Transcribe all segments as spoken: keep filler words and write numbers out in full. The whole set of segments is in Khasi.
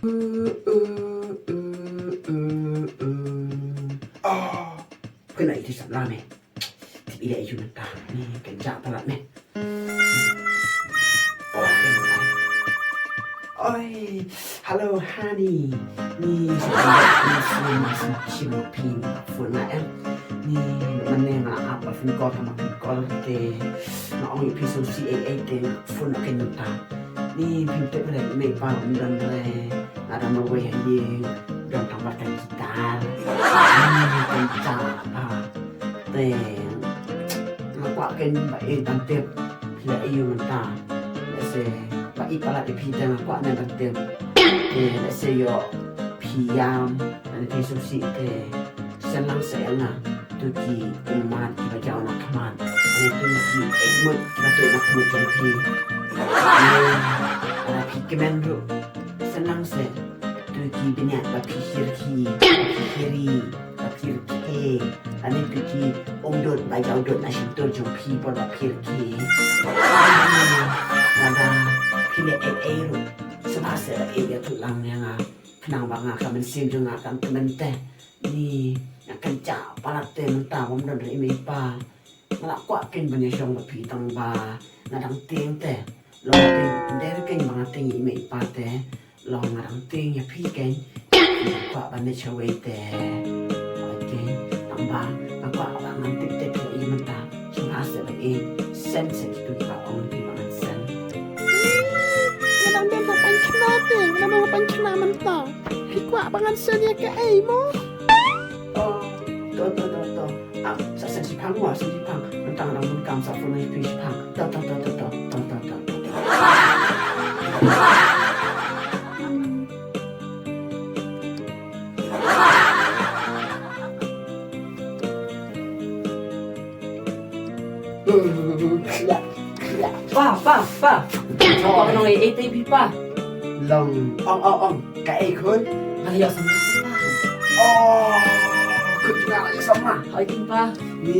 Oh, kena iti samla me. Tip ila yu nanta. Ni kan ja palat me. Oh, kena. Oi, hello honey. Ni sa ni sa ni sa pin phone na em. Ni mane nga ap ba phin call ka ma phin call te. Nga ong yu phi so C A A te nga phone na ken nanta. Ni phi tip re me pa um don re. Nga dang marwei ha ïing, don tang ba kan guitar. Ni kan guitar pa. Te nga kwah ken ba ïeit ban tip phi la ïeit mynta. Lehse ba ïeit palat ïa phi te nga kwah ne ban tip. Te lehse ïoh phi ïam lane phi sngewsih te send lang seh ïa nga tu ki ummat kiba jaw na khmat, lane tu ki eight mut kiba tuid na khmat jong phi. Lada phi kmen ruh, send lang seh tu ki bniat ba phi shirkhie, ba phi shiri, ba phi rkhie, lane tu ki umdud ba jaw dud na shyntur jong phi por ba phi rkhie. Lada phi leh ei ei ruh, sngewbha seh ba ïeit ïathuh lang ïa nga. Khnang ba nga ka mynsiem jong nga kan kmen te. Ni nga kynjah palat te mynta bym don re i mei i pa. Nga la kwah ken ban ïashong bad phi tang ba nga dang tieng te. Long nga tieng, dei re ken ba nga tieng i mei i pa te. Long nga dang tieng ïa phi ken. Nga kwah ban leit shawei te. Oi ken, tang ba nga kwah ba ngan tip te phi i mynta. Sngewbha seh ba i send seh kitu kiba ong phi ba ngan send. Nga dang don ha pynkhna te, nga dang don ha pynkhna mynta. Phi kwah ba ngan send ïa kaei mo? Oh, to to to to. Ah, sa send shiphang mo, send shiphang. Mynta nga dang donkam sa phone ïa phi shiphang. To to to to to. To to to to to. Pa, pa, pa. Ka ong ei ei te phi pa. Long, ong, ong, ong. Kaei khun? Nga la ïoh samla pa. Oh, khun jong nga la ïoh samla. Hooid keiñ pa. Ni,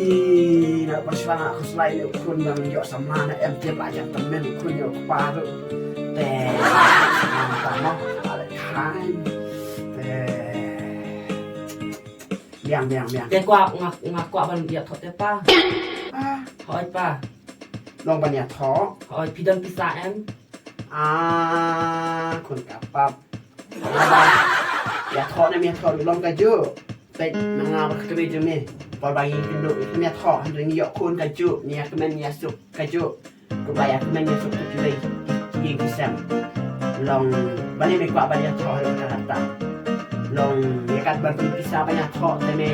nga la pynshwa nga khuslai ïa u khun ba ïoh samla, na em tip la ïa tymmen khun ïa u kpa ruh. Te, samla mynta mo. Ala khan. Te. Biang, biang, biang. Te kwah, nga, nga kwah ban ïathoh te pa. Ah. Hooid pa. Long ban ïathoh? Hooid, phi don pisa em? Ah, khun ka pap. Ïathoh ne ym ïathoh ruh long kajuh. Peit, ma nga bad ka kmie jong me. Por ba ngi kynduh, ngi ym ïathoh, hynrei ngi ïoh khun kajuh, ngi ïakmen ïasuk kajuh. Kumba ïakmen ïasuk tu ki lei, ki ïing ki sem. Long, balei me kwah ban ïathoh ïa kata kata? Long, ïa kat ban pynpisa ban ïathoh te me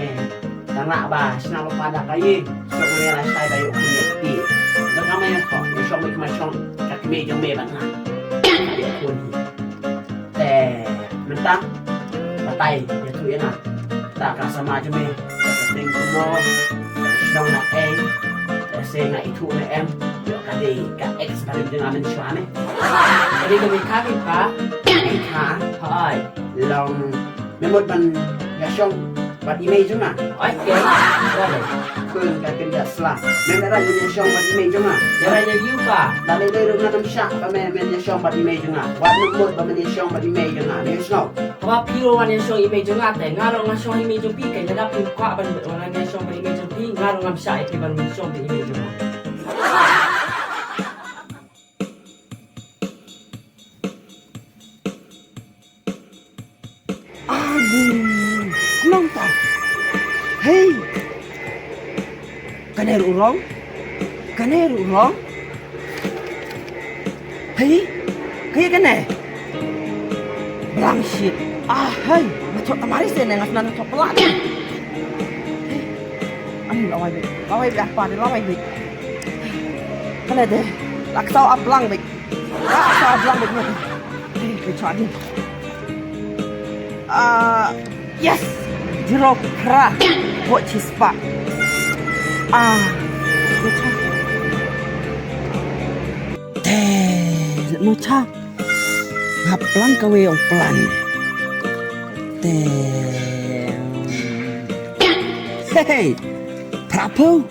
tang lah ba shna lypa da ka ïing. Shong me lashai ba ïoh khun ïa kti. Dang ka me ïathoh, ïa shong me kma shong ka kmie jong me bad nga. Ïoh khun hi. Te mynta batai ïathuh ïa nga. Ta ka samla jong me, ka tieng kumno, shnong na ei, lehse nga ithuh ne em, ïoh ka dei ka ex barim jong nga mynshuwa ne. Ka dei ka Mekha keiñ pa. Mekha? Hooid. Long me mut ban ïashong bad i mei jong nga? Hooid keiñ. Khun ka kynja sla. Mem da rai ban ïashong bad i mei jong nga? Da rai ïa u pa. Lada dei ruh ngan ym shah ba me men ïashong bad i mei jong nga. Wat mem mut ba men ïashong bad i mei jong nga. Me sngew? Haba phi ruh wan ïashong i mei jong nga te, nga ruh nga shong i mei jong phi, keiñ lada phi kwah ban wan ïashong bad i mei jong phi, nga ruh ngam shah ïa phi ban shong bad i mei jong nga. Agu, nong ta. Hei. Kane ruh u rong. Kane ruh u rong. Hei, kaei kane? Blang shit. Ah, hei, nga chok tamari se ne nga snan chok pala. Hei, ani lawai bik, lawai bik apa ni lawai bik. Kane de, la ksaw ap blang bik. La ksaw ap blang bik ne. Hei, kei chwa din. Ah, Yes! Zero pra. Ko chispa. Ah. Te, no cha. Nga plan ka we ong plan. Te. Hey, hey. Pra phu.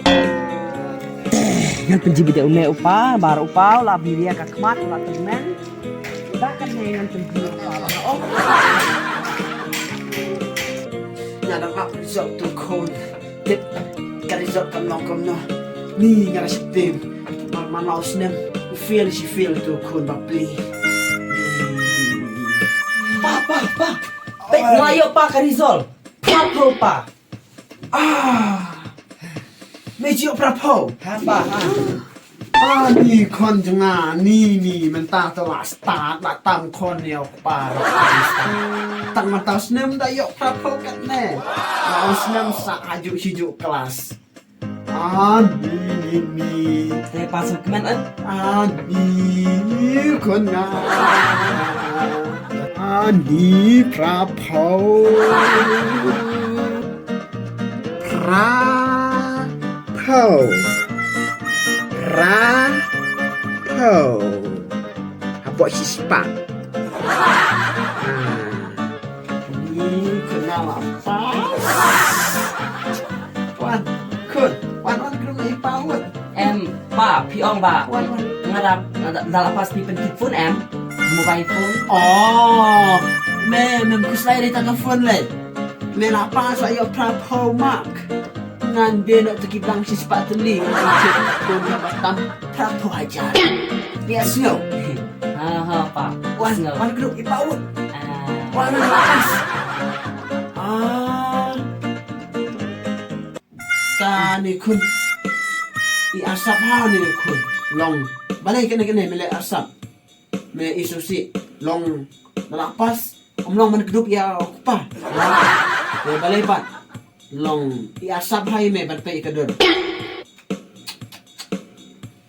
Te, ngan pynji bide u me u pa, bar u pa, la biria ka khmat, la tengmen. Ba kan ne ngan pynbna ka ba ong. Nga dang ap result tu khun. Tip ka result kan long kumno. Ni nga la sheptieng. Mar man la u snem u fail shi fail tu khun ba pli. Pa, pa, pa. Peit nga ïoh pa ka result. Phraphew pa. Ah. Me ji phraphew. Ha pa ha. Ah, ni khun jong nga, ni, ni mynta to la start la tam khun ïa u kpa. Tang mynta u snem da ïoh phraphew katne. La u snem sa aju siju klas. Ah, ni, ni, ni. Te pa suk men eh. Ah, ni khun nga. Ah, ni phraphew. Phraphew. Phraphew. Hapoh shispah. Ah. Ni khun nga la pass. Wan khun, wan wan krum i pass. Em, pa, phi ong ba. Wan, wan. Nga da, nga da, da la pass phi pynkit phone em. Mobile phone. Oh, me, me khuslai dei tang ka phone lei. Me la pass ïa phraphew mark. Ngan beh noh tu ki bang shispah tylli. Ngan kit phone nga ba tam phraphew hajar. Ïa sngew. Ha ha pa. Wan, sngew. Wan krum i pass. Ah. Wan, wan, wan. Ah. Kane khun. I arsap ha ne khun. Long. Balei kane kane me leh arsap. Me i susi. Long. Me la pass. Ym long ban kdup ïa u kpa. Ïa balei pat. Long. I arsap ha i me ban pei ka dur.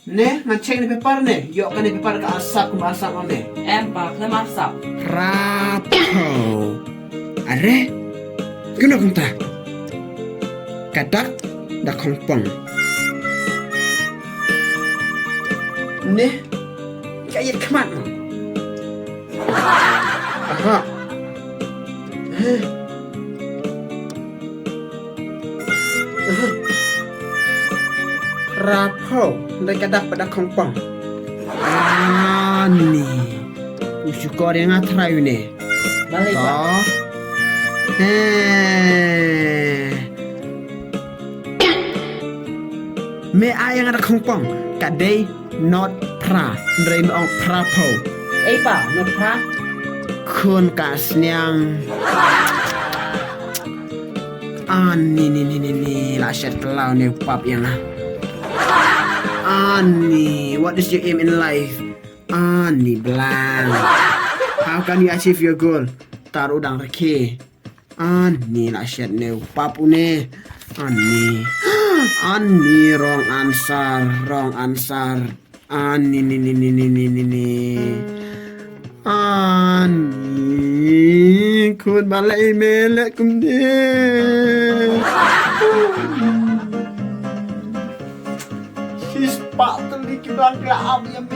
Ne, ngan check ne paper ne. Ïoh kane paper ka arsap kumba arsap ma me. Em pa, khlem arsap. Phraphew. Are? Kumno kumta? Ka dak da khongpong. Ne? Ka ïit khmat mo. Aha. Heh. Phraphew, dei ka dak ba da khongpong. Ani. U shukor ïa nga trai une. Balei pa? He. Me ai ïa nga da khongpong. Ka dei not phra. Hynrei me ong phraphew. Ei pa, not phra. Khun ka sniang. Ani ni ni ni ni la shet khlaw ne u pap ïa nga. Ani, what is your aim in life? Ani blang. How can you achieve your goal? Tar u dang rakhe. Ani la shet ne u pap une. Ani. Ani wrong answer, wrong answer. Ani ni ni ni ni ni ni ni. Ani khun balei me leh kumne. Shispah tylli ki bang ki la ap ïa me.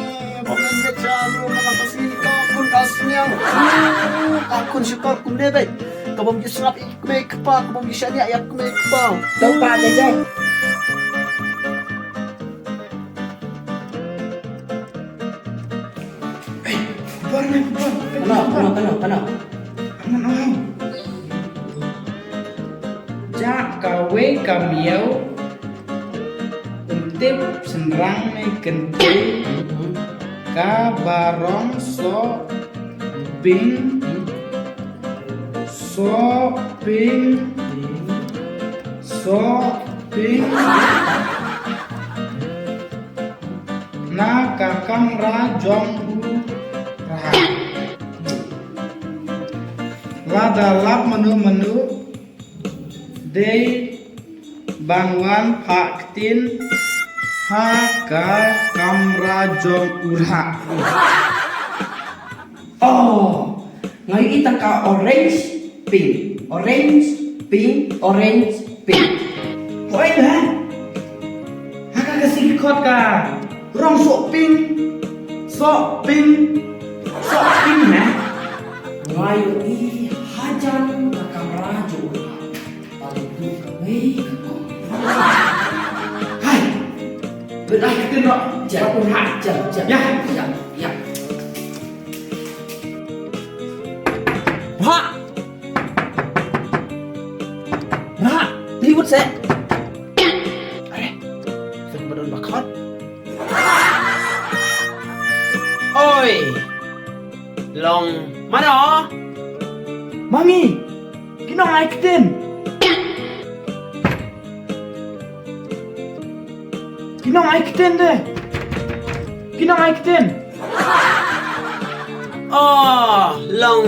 Ba me leh sha ruh ma la ka sngi ka khun ka sniang. Ka khun shukor kumne beit. Ka bym ju sngap ïa kmie kpa, ka bym ju shaniah ïa kmie kpa. To pa te jai. Pano, pano, pano, pano. Jah kawei ka miaw, um tip shynrang ne kynthei, ka ba rong sohping, sohping, sohping. Na ka kamra jong u Raha. Lada lap mano mano dei ban wan phah ktien ha ka kamra jong u Raha. Oh, nga ïohi tang ka orange pink, orange pink, orange pink. Hooid ba? Ha ka Khasi khot ka rong sohping, sohping, sohping na. Nga ïohi hajan ka kamra jong u Raha. Hai. Bad ai ka kynnoh. Jap, jap, jap. Ya, ya, ya. Te. Are, seng ba don ba khot. Oi. Long mano? Mangi. Ki nong ai ktien. Ki nong ai ktien de. Ki nong ai ktien. Oh, long.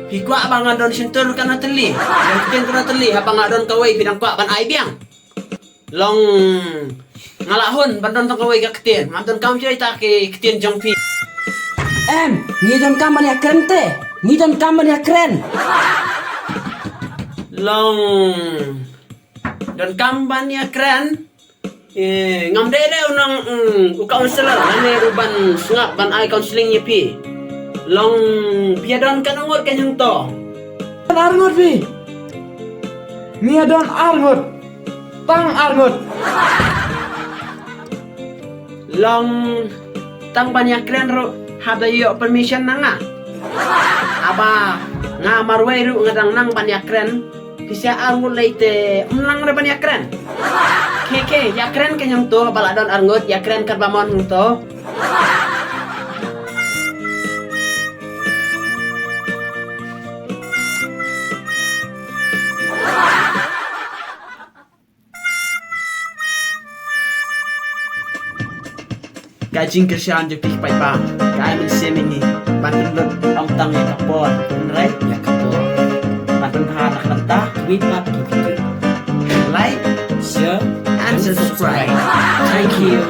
Phi kwah ba nga don shyntur ka na tylli. Don ktien ka na tylli, haba nga don kawei phi dang kwah ban ai biang. Long nga la hun ban don tang kawei ka ktien. Ngam don kam shuh ïa kita ki ktien jong phi. Em, ngi don kam ban ïakren te. Ngi don kam ban ïakren. Long don kam ban ïakren. Eh, ngam dei dei u nong, mm, u counselor, lane u ban sngap ban ai counseling ïa phi. Long phi ïa don katno ngut kane hangto? Ar ngut phi. Ngi ïa don ar ngut. Tang ar ngut. Long tang ban ïakren ruh hap da ïoh permission na nga. Haba nga marwei ruh nga dang nang ban ïakren. Phi sha ar ngut lei te ym nang re ban ïakren. Khe khe ïakren kane hangto, ba la don ar ngut ïakren katba mon hangto. Ka jingkyrshan jong phi paidbah ka ai mynsiem ïa ngi ban pynlut ym tang ïa ka por, hynrei ïa ka por ban pynbha na ka bynta kiwei pat ki video. Like, share and subscribe. Thank you.